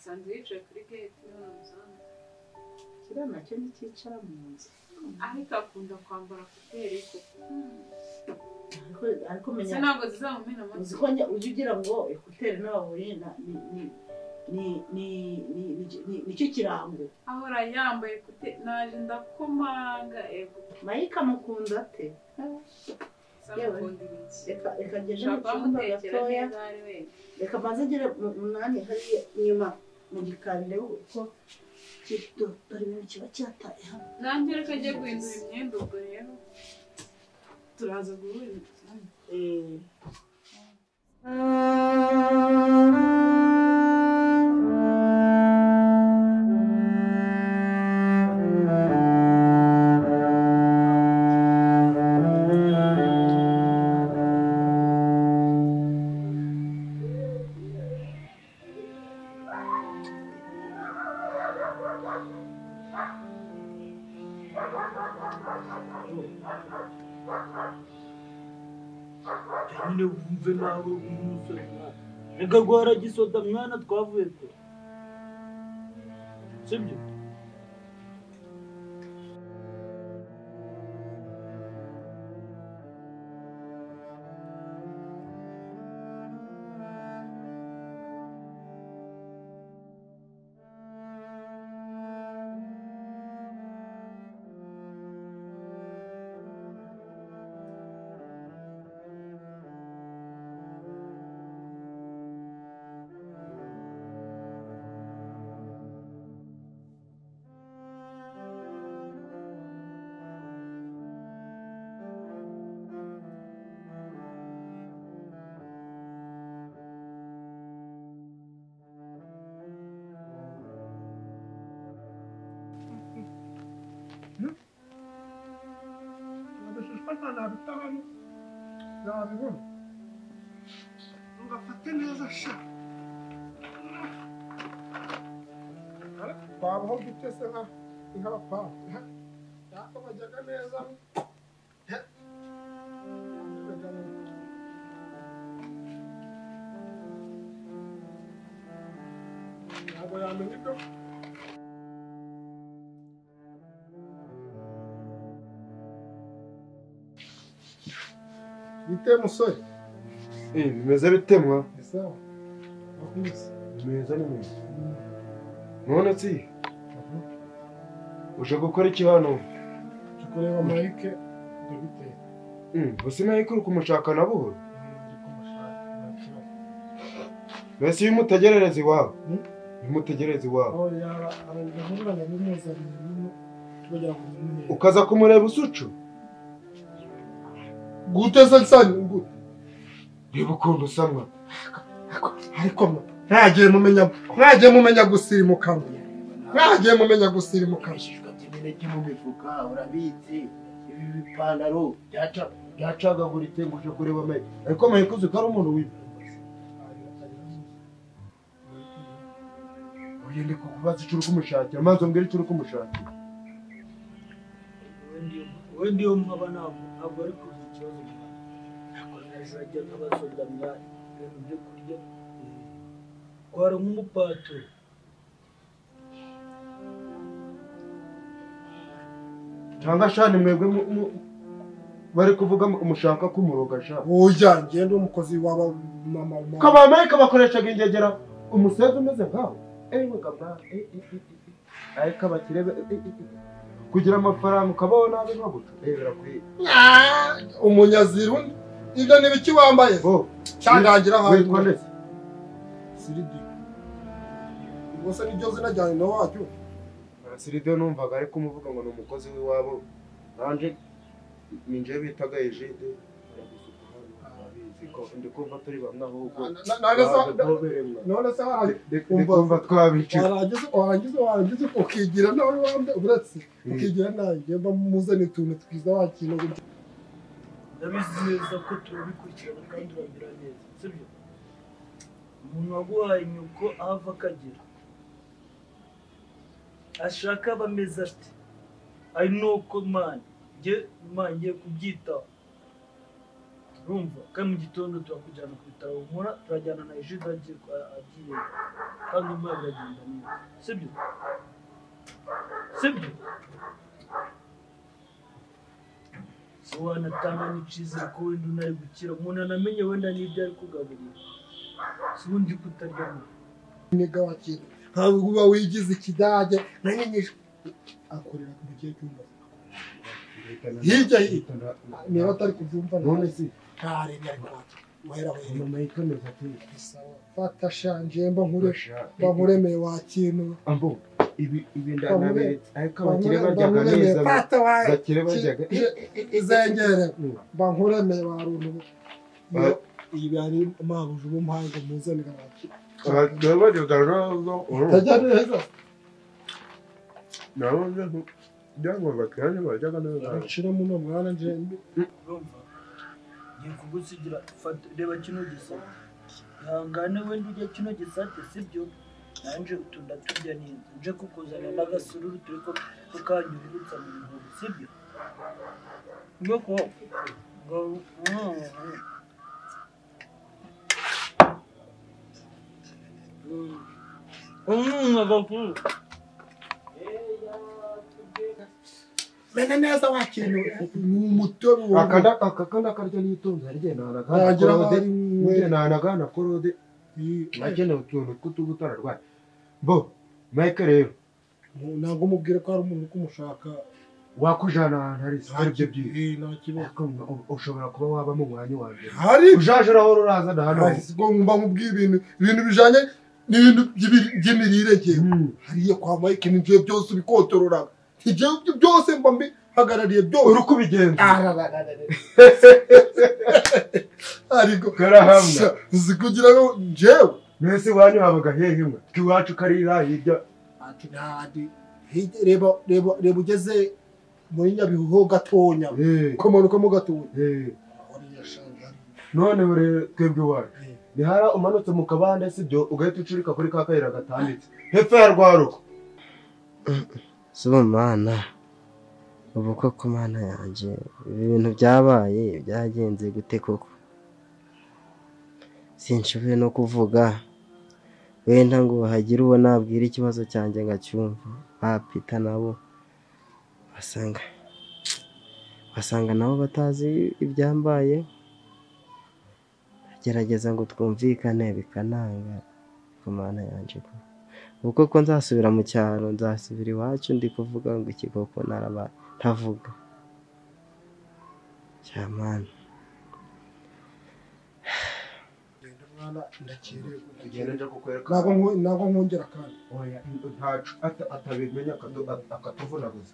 Nsanze yicaye kuri gate none musanze. Kiriya nacyo ntikicara mu nzu. Ariko akunda kwambara kuteri koko. Ariko menya. Se ntabwo zizamumena amatwi. Uzi ko ujya ugira ngo ekuteri n'abahuriye ni nicyo kirango. Ahora yambaye kuteri naje ndakomanga ego. Mayika mukunda ate? Reka ngeze mu cyumba gatoya. Reka mbanze ngere munani hariya inyuma mu gikari ndebe uko dore ibintu kiba cyataye hano. Nanjye reka njye guhindura imyenda ubwo rero turaza guhurira. Nyine wumve nawe umusore mwana reka guhara gisoda mwana twavuye kure sibyo? Nabibona ngafate neza sha babaho dute se nk'abapapa yako bajyaga neza ntabwo yamenya ibyo. Bite musore? Bimeze bite mwa? Ni sawa. Wakunze. Bimeze neza. None si? Uje gukora iki hano? Uje kureba Mike dogiteri. Bose Mike uri kumushaka na buhoro? Ndi kumushaka nta kibazo. Mbese iyo umutegerereza iwawe? Iyo umutegerereza iwawe. Oh yara aragahurana n'umuzaniye nyine kugira ngo umenye. Ukaza kumureba usucu? Gute se nsani gute? Reba ukuntu usa mwa. Ariko mwagiye mumenya gusirimuka. Mwagiye mumenya gusirimuka. Ibishishwa by'imineke mu mifuka urabitse ibi bipantaro byacagaguritse ngo uje kureba Mike. Ariko Mike uzi ko ari umuntu wiba. Oya ndi kukubaza icyo uri kumushakira. Maze umbwire icyo uri kumushakira. Wowe ndiyo mwaba ntabwo ari kugira ikibazo mwana. Ntabwo nazajya nk'abasoda mwana ibintu byo kurya kwara nk'umupaturo. Cyangwa shani mwebwe bari kuvuga umushaka kumuroga sha. Oya ngende umukozi waba mama. Kaba Mike bakoreshaga ingegera umusenzi umeze nkawe. Ewe gaba ariko abakirebe kugira amafaranga ukabaho nabi nkabuca. Birakwiye. Umunyaziru ibyo ni biki wambaye? Cyandangira aho witwa nde? Siridi. Ubwo se niryo zina ryanjye na wacyo? Siridi numvaga ariko umuvuga ngo ni umukozi w'iwabo. Nanje ninje bitaga Ejide aragusuka ko ndi kumva turi bamwe ahubwo. None se umva twabici. Warangiza ukigira nawe wambe uretse ukigira nawe ngemba muzane utuntu twiza wakino. Ndabizi neza ko turabikurikirana kandi uragira neza sibyo? Umuntu waguhaye inyuko ahava akagera ashaka abameze ati ari nuko man ngiye kubyitaho. Urumva kandi mu gitondo turakujyana ku bitaro humura turajyana na Ejide agiye kandi umwana biragenda neza sibyo sibyo so wanatanga n'icyizere ko wenda unari gukira umuntu anamenye wenda n'ibyo ari kugaburira si ubundi kutarya niga wakira ntabwo uba wigize ikidage nanyenyije akorera mu gihe cy'umbaza hirya niba atari kubyumva none si ntarebye ariko wera wera mama yikomeza ati sawa fata shanje mba nkuremeye wakintu ambo ibi ndanaberetse ariko abakire baryaga neza bakire baryaga izengere mba nkuremeye waruntu ibi ari mabuja ubu mpaye ngo muzanire abakire abakire baryaga neza tajya neza nabonye byangwa bakire baryaga neza nshira muno mwana nje urumva ngiye kugusigira reba kino gisate ihangane wenda ujya kino gisate sibyo nanje utunda turya neza nje kukuzana n'agasururu turi ko tukanyururutsa mu muhogo sibyo ngoko ngo mena neza wakintu ni umutobe akakanda akarya nitonze arigenda nagana korode akeneye utuntu tw'utubuto ararwaye bo Mike rero ntabwo mubwire ko hari umuntu kumushaka wakujana ahantu hari ari byo byiza nta kibazo ushobora kuba waba mu mwanya wa mbere hari ujaje urahora uraza na hano ubwo mba mubwiye ibintu bijanye n'ibintu by'imirire ngewe hariya kwa Mike n'ibyo byose ubikotorora ibyo byose mba mbihagarariye byose uri kubigenza ariko karahamya uzi kugira ngo njyewe mbese iwanyu habaga hehe mwe twiwacu karira hirya ati ntandi reba reba reba ugeze muri Nyabihu gatonya ukamanukamo gatonya none rero twebwe iwacu nihara umanutse mu kabande sibyo ugahita ucurika kuri ka kayira gatambitse hepfo ya Rwaruko Suba mana ubu koko mana yanjye ibintu byabaye byagenze gute koko sinshoboye no kuvuga wenda ngo hagire uwo nabwira ikibazo cyanjye ngacyumva ba Peter nabo basanga nabo batazi ibyambaye gerageza ngo twumvikane bikananga ku mana yanjye ko ubu koko nzasubira mu cyaro nzasubira iwacu ndi kuvuga ngo iki koko naraba ntavuga cyamana ntabwo nkongera kandi oya ntacu atabimenya akatuvunaguza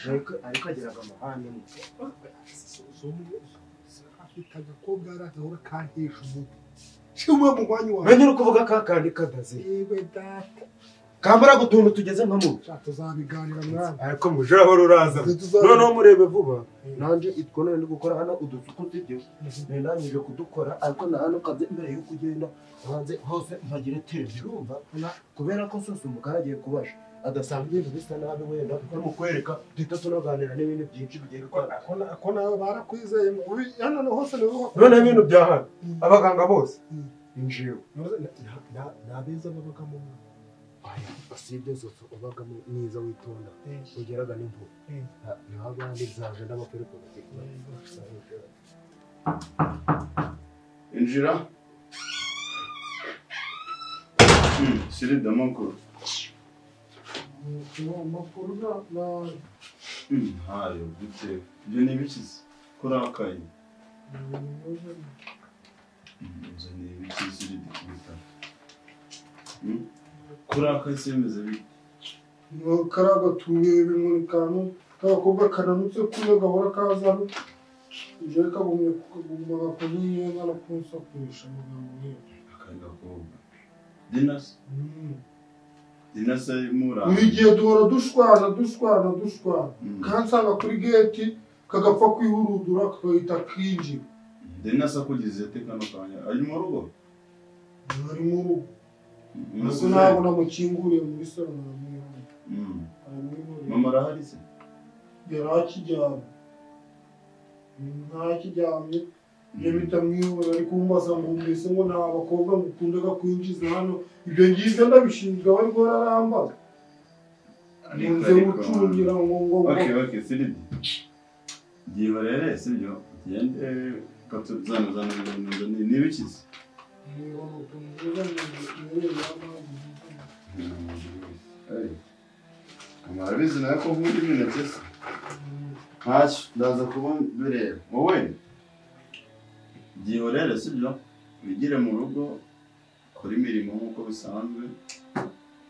ariko ageraga amahane afite agakobwa aragahora kantesha umutwe kimwe mu mwanya wawe menye uri kuvuga ka kandi kadaze yewe data kambara gutuntu tugeze nka mu tuzabiganira mwana ariko mujurahora uraza noneho murebe vuba nanje itwo none ndi gukora hano udusuku sibyo ndangije kudukora ariko na hano kaze mbere yuko ugenda hanze hose mpagire televiziyo urumva kubera ko sose umugara agiye kubasha adasanga ibintu bisa nabi wenda mukwereka duhita tunaganira n'ibindi byinshi bigiye bikora ko nawe barakwizeye hano hose ni none ibintu bya hano abaganga bose injiwe nabeza babagamo asibye zose ubagamo mwiza witonda ugeraga n'imvura niho abandi zaje n'abakwereka injira sirida amakuru amakuru na ntayo gute ibyo ni ibikizi kurakaye uzaniye ibikizi sirida ku bitaro kurakaye se bimeze bite kariya gatuye ibintu kantu k'abakobwa kananutse kuriya gahora kazamo ibyo kagumye kukaguma gakoze neza no kunsakurisha amagambo nk'iyo akari gakobwa dinasi dinasi mura buri gihe duhora dushwana dushwana dushwana kansanga kuri geti kagapfa kwihurudura kagahita kinjira dinasi akugize ate kano kanya ari mu rugo ari mu rugo gusa ntabwo namukinguriye muri salo naramwihoreye mama arahari se yari akiryamye ntakiryamye Iyo bitamwibona ari kumbaza ngo mbese ngo nta bakobwa mukundaga kwinjiza hano, ibyo ngibyo ndabishinzwe aba ariko ararambaza. Nze gucungira ngo ngo. Okay, Siridi. Byihorere sibyo? Gende katuzana zana ni bikize. Amarabizi nawe ko nkunda imineke se. Ntacyo ndaza kuba bireba. Wowe byihorere sibyo? Wigire mu rugo kora imirimo nk'uko bisanzwe.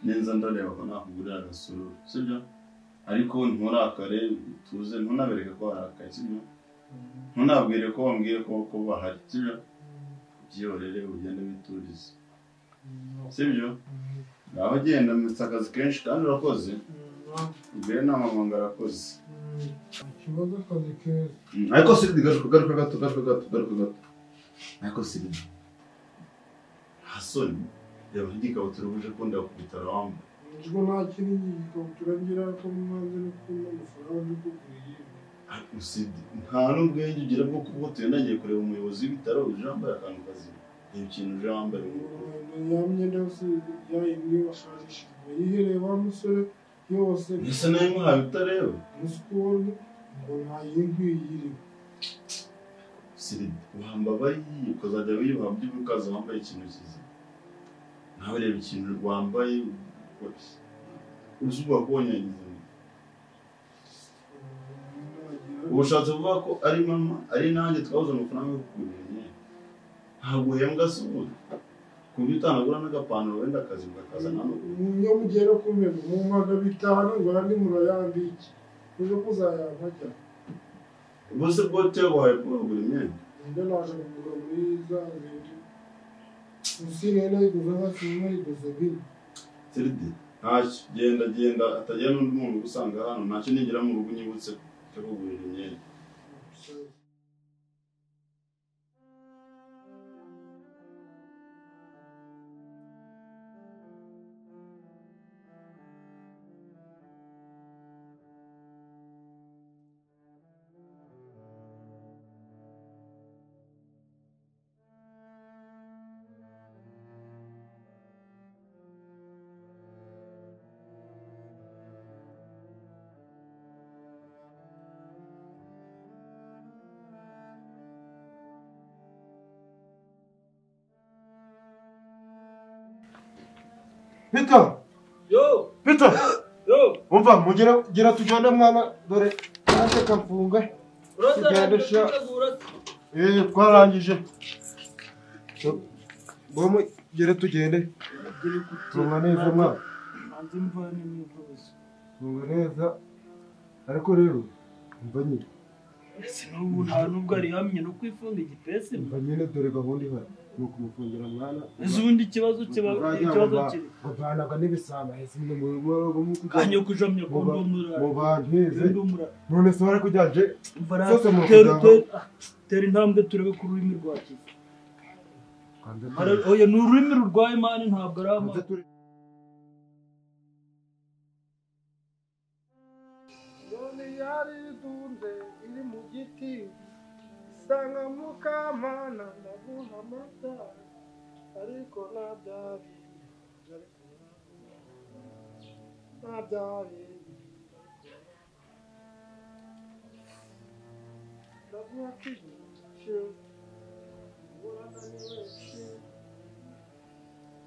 Nenza ndareba ko nakugurira agasuru sibyo? Ariko nturakare tuze ntunabereke ko warakaye sibyo? Ntunabwire ko wambwiye ko bahari sibyo? Byihorere ugende witurize sibyo? Ngaho genda mfite akazi kenshi kandi urakoze. Ubwire na mama ngo arakoze. Ikibazo akazi keza. Ariko Siridi garuka gato. Ariko Siridi hasoni reba nk'igikabutura uje kundeba ku bitaro wambaye. Nubwo nta kindi gikabutura ngira ko mwanze no kubona amafaranga yo kugura iyindi. Siridi nta n'ubwenge ugira bwo kuba utuye kureba umuyobozi w'ibitaro uje wambaye akantu kazima. Reba ikintu uje wambaye. Ya myenda yose ya imwe washajishijwe yihereye wa musore yose. Ese nayo imuhaye utareba? Umusore ngo nta yinkwiye irimo. Siridi wambaye ukazajya wiyuha byibura ukaza wambaye ikintu kizima. Nawe reba ikintu wambaye uzuba konyangiza. Ubushatse kuvuga ko ari mama ari nanjye twabuze amafaranga yo kugura imyenda. Ntabwo uhembwa se ubundi ku buryo utanagura n'agapantaro wenda akazi ukakazana hano. Iyo mugiye no kumena mumpaga 5 ngo andi murayambike uje kuzayampa ajya. Ubwo se bwo cyaguhaye kugura imyenda? Nibyo naje kugura muri za zindi. Usire nayiguze nka kimwe nayiguze bine. Siridi ntacyo genda atagira n'undi muntu ugusanga hano ntacyo nigera mu rugo unyibutse cyo kugurira imyenda. Peter! Yo! Peter! Yo! Umva mugera gira tujyane mwana dore nanjye kamfunga. Tugende sha. Twarangije. Bomo gere tugende. Funga neza mwana. Hanze mvane n'intuzo. Funga neza. Ariko rero umva nyine. Ese n'ubu nta nubwo ari hamye no kwifunga igipesi. Umva nyine dore gahunda ihari. Nuko umufungira mwana. Ese ubundi ikibazo kiba ikibazo kiri. Bavanaga n'ibisamba ese mu kanyo kujamye ko ndumura. Mu bantu heze. None se barakujyanje. Sose mu tera intambwe turebe ku rurimi rwakize. Oya ni ururimi rurwaye mani ntabwo ari ama. None yari dunde iri mu giti. Sanga mukamana ndaguha amata ariko nabyabi ndaguha kwigisha urananiwe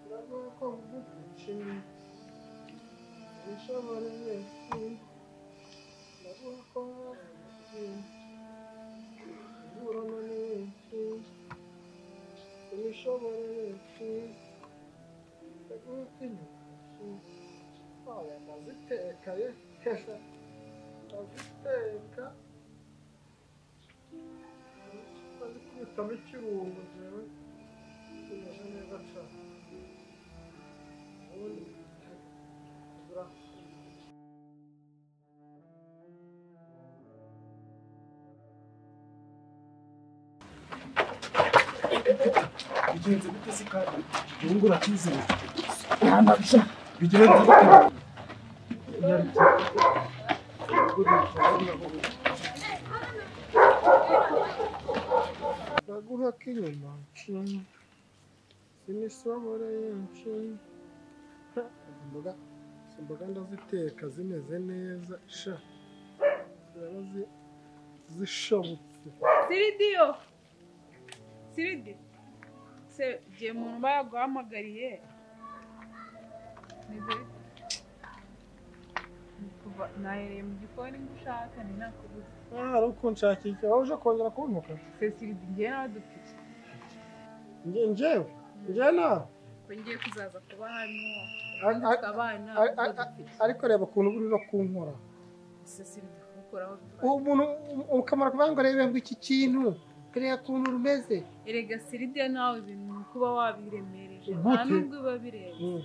ndaguha ko mvuga inshoboreye ndaguha ko ndaziteka ye ndaziteka ndazikubitamo ikirungo jewe bimeze neza cane ubundi bigenze bite se kandi ubu uracyizeye bigenze bite Ndaguha k'inyuma sinisoboreye imboga ndaziteka zimeze neza sha ziraba zishabutse. Siridiyo Siridi se gihe umuntu baguhamagariye nahereye mu gikoni ngushaka ni nakubuze. Ari ukunshakira iki? Wowe uje kongera kuntuka? Se Siridi njyewe nawe dupfa iki? Njyewe? Njyewe nawe? Ko ngiye kuzaza kuba hano tukabana. Ariko reba ukuntu uri no kunkora. Se Siridi kugukoraho bitwaye. Umuntu ukamara kuvuga ngo reba ngo iki kintu kariya kuntu rumeze. Erega Siridi nawe ibintu kuba wabiremereje nta nubwo biba birenze.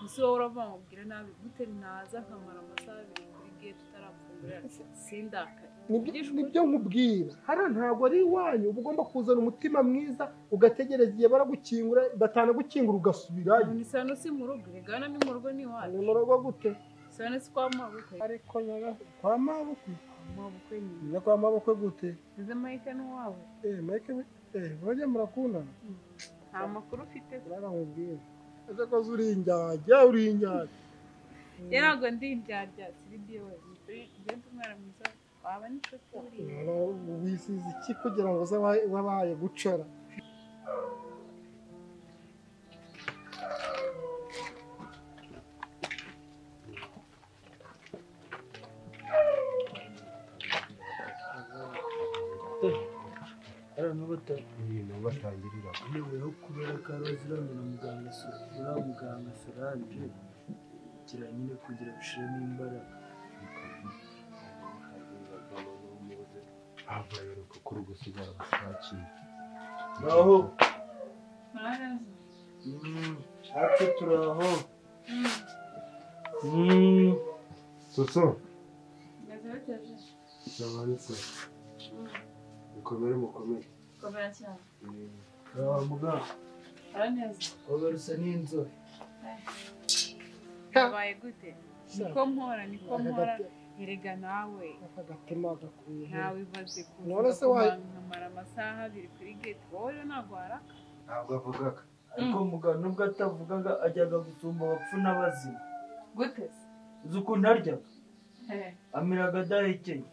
Ese wowe uravuga ngo ubwire nabi gute naza nkamara amasaha abiri kuri gate utarapfungura sindakare. Nibyo nkubwira hariya ntabwo ari iwanyu, uba ugomba kuzana umutima mwiza ugategereza igihe baragukingura, batanagukingura ugasubirayo. None se hano si mu rugo? Erega hano ni mu rugo ni iwacu. Ni mu rugo gute? Se hano si kwa mabukwe? Ariko nyaga kwa mabukwe? Mabukwe nyine. Ni kwa mabukwe gute? Ese Mike ni uwawe? Mike bajya murakundana? Nta makuru ufite. Uraramubwira. Ese ko uri indyarya, uri indyarya. Njye ntabwo ndi indyarya, Siridiyo we. Ngende umwana mwiza waba n'inshuti buriya. Wisize iki kugira ngo uze wabaye gucara? Batangirira yeweho kubera ko araziranye na muganga uriya muganga Solange kira nyine kugira bishiremo imbaraga. Abaheruka kuri gusigara bashakiye. Aho hafi turaho. Soso mukomere mukomere. Komera cyane. Muganga. Araneza. Wagarutse n'inzobe. Yabaye gute? Niko mpora, niko mpora. Erega nawe. Agatima gakuye. Nawe ibaze ku. None se waye nkamara amasaha abiri kuri gate. Wowe rero ntabwo waraka. Ntabwo avugaga. Ariko muganga nubwo atavugaga ajyaga gusumba abapfu n'abazima. Gute se? Uzi ukuntu aryaga? Amiraga adahekenya.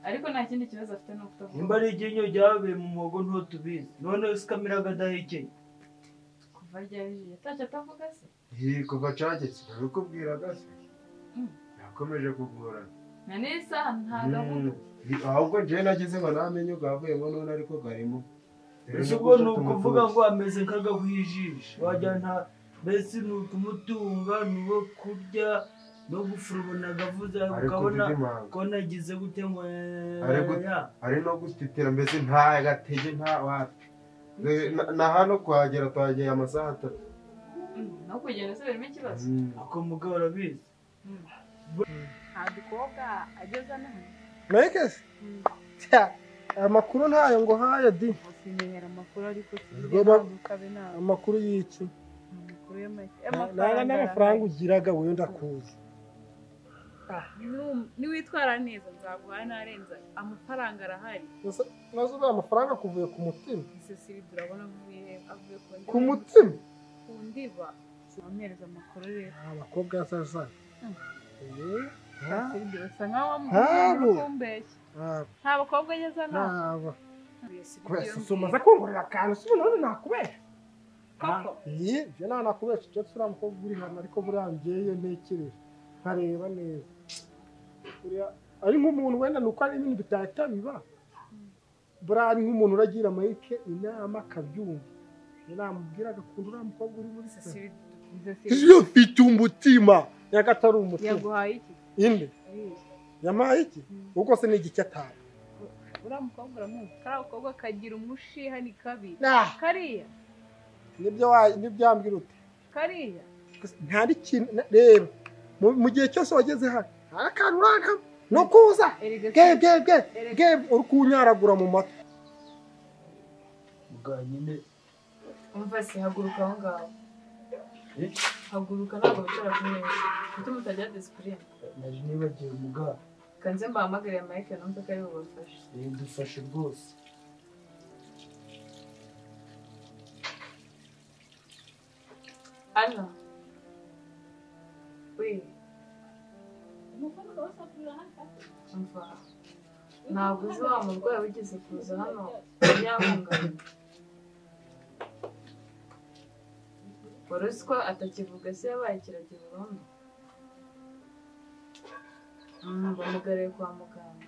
Ariko nta kindi kibazo afite no kutavuga. Nimba ari iryinyo ryabaye mu muhogo ntutubizi. None se kamiraga adahekenya. Kuva ryari yatacye atavuga se? Kuva cagetse nabikubwiraga se. Yakomeje kugorana. Na n'isaha ntabwo avuga. Ahubwo njyewe nagize ngo namenye gavuyemo none ariko garimo. Ese ubwo ni ukuvuga ngo ameze nk'agahwijisha. Wajya nta mbese ni ukumutunga ni uwo kurya no gufurubona agavuze ukabona ko nagize gute ngo ari no gutitira mbese nta gatege nta wapi. Na hano kuhagera twageye amasaha atatu. No kugenda se birimo ikibazo. Ako mugabo urabizi. Nta dukobwa ageze hano. Mike se? Amakuru ntayo ngo haye di. Sinyera amakuru ariko sinzi nabi. Amakuru y'iki? Amakuru ya Mike. Nta n'amafaranga ugiraga wowe ndakuzi. Niwitwara neza nzaguha narenza amafaranga arahari. Nazo uriya amafaranga kuvuye ku mutima. Cecile urabona avuye ku ndiba. Ku mutima? Ku ndiba. Ampereza amakuru rero. Abakobwa sasa. Cecile usa nkaho wamukumbeshya. Nta bakobwa ageze nabo. Umaze kungurira akantu si none nakubesha. Koko? Ibyo nta nakubesha icyo uriya mukobwa uri hano ariko buriya njyewe ntekereje nkareba neza. Ari nk'umuntu wenda nuko ari ibintu bitahita biba. Buriya ari nk'umuntu uragira Mike inama akabyumva. Namubwira agakunda uriya mukobwa uri muri se. Iyo mfite umutima nyagatari umutima. Yaguhaye iki? Inde? Yampaye iki? Ubwo se ni igiki atari? Uriya mukobwa uramuzi. Kariya gakobwa kagira umushiha ni kabi. Kariya? Nibyo wambwira ute? Kariya? Nta n'ikintu reba mu gihe cyose wageze hano nta kantu urankamo no kuza ge ge ge ge uri kunyaragura mu matwi. Muganga nyine umva se haguruka aho ngaho. Haguruka ntabwo wicara ku meza. Kuki mutagira disipurine? Nari nibagiwe muganga. Kanze mbahamagare Mike numve ko ari bubafashe. Dufashe rwose. Allo. Oui. Umva. Ntabwo uzi wa murwayi wigeze kuza hano yahungabanye. Wari uzi ko atakivuga se yabaye ikiragi burundu? Bamugaruye kwa muganga.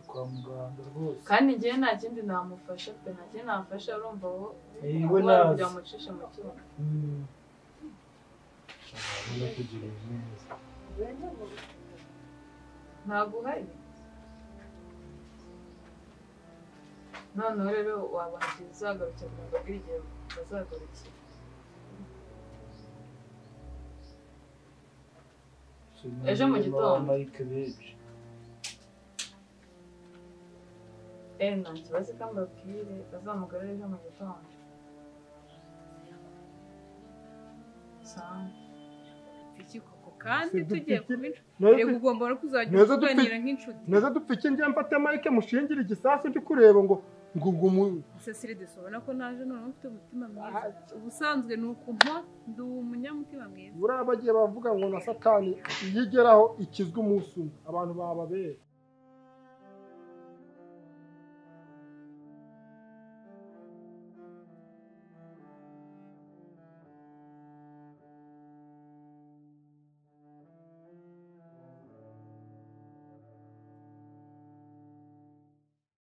Kwa muganga rwose. Kandi njyewe nta kindi namufasha pe, nta kindi namufasha urumva wowe. We nazi. Kugira ngo amucishe mu cyuma. Ntabwo uhari. Noneho rero wabona igihe uzagarukira kugira ngo abwire igihe bazagarukira. Ejo mu gitondo. Nta kibazo ko mbabwire bazamugarure ejo mu gitondo. Sawa. Iki koko kandi tugiye kuba inshuti. Reka ugomba no kuzajya uganira nk'inshuti. Neza dupfa iki njye mfate Mike mushingire igisasu ndi kureba ngo ngo Cecile dusobona ko naje none mfite umutima mwiza. Ubusanzwe ni ukumpa ndi umunyamutima mwiza. Buriya bagiye bavuga ngo na Satani iyigeraho ikizwe umunsi umwe abantu bababera.